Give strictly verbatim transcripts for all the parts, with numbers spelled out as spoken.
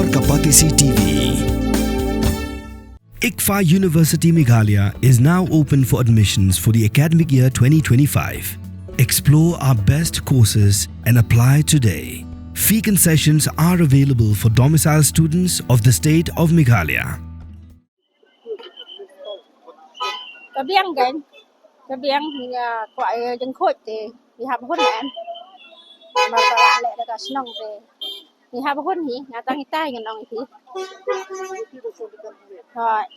Kapatisi T V. ICFAI University Meghalaya is now open for admissions for the academic year twenty twenty-five. Explore our best courses and apply today. Fee concessions are available for domicile students of the state of Meghalaya. Ka biang kan, ka biang nga kwah ïa jingkhuid te, ngi hap hun em. Mar ba la leh da ka shnong te, ngi hap hun hi, nga tang itai ngan ong ïa phi. Hooid.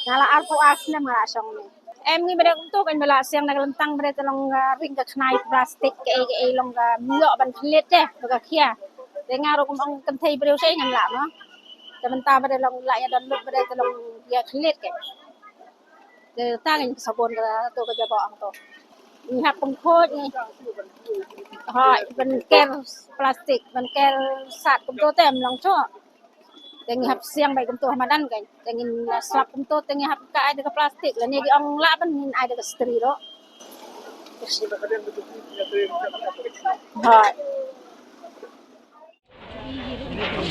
Nga la arphew ar snem nga la shong ne. Em ngi ba dei kumto kan ba la siang na ka lyntang ba dei te long, ah, ring ka khnai plastik kaei kaei long ka myoh ban khlieh te ba ka khia. Te nga ruh kum ong kynthei briew shei ngan lah mo. Te mynta ba dei long lah ïa don lut ba dei te long ïa khlieh ke. Te tang ïa ka sabon ka to ka jabong to. Ngi hap pynkhot ngi. Hooid, ban ker plastik, ban ker sat kumto te em long shuh. Te ngi hap siang bai kumto ha madan kan. Te ngin, ah, slap kumto te ngi hap ka ai da ka plastik. Lane ki ong lah ban ngin ai da ka stri ruh. Hooid.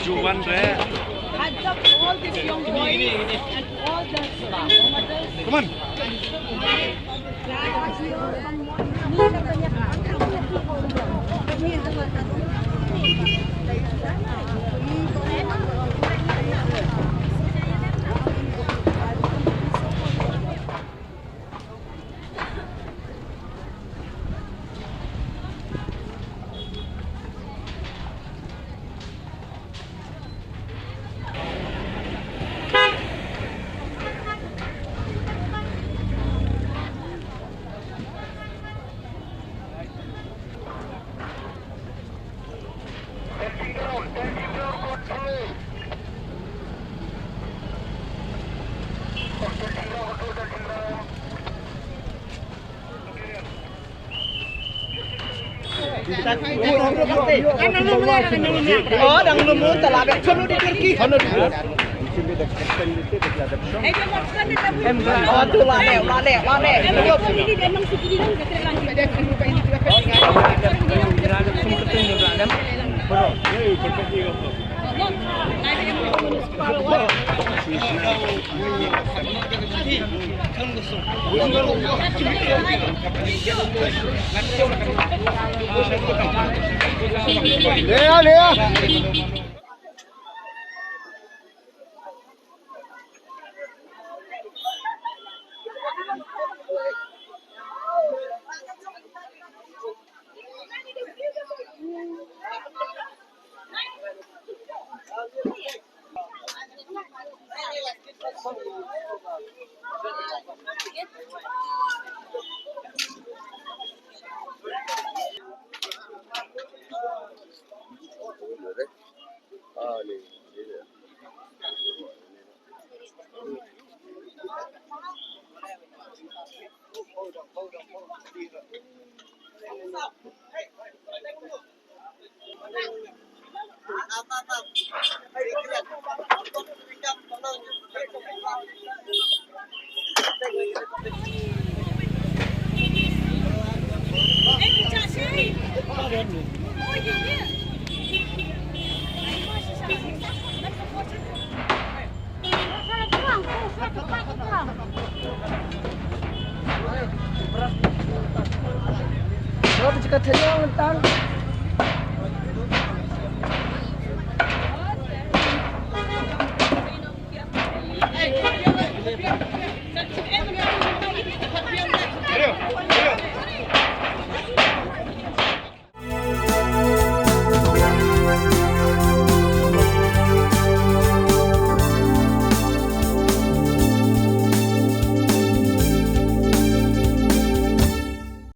Juwan re. All these young boys and all the mothers. Come on.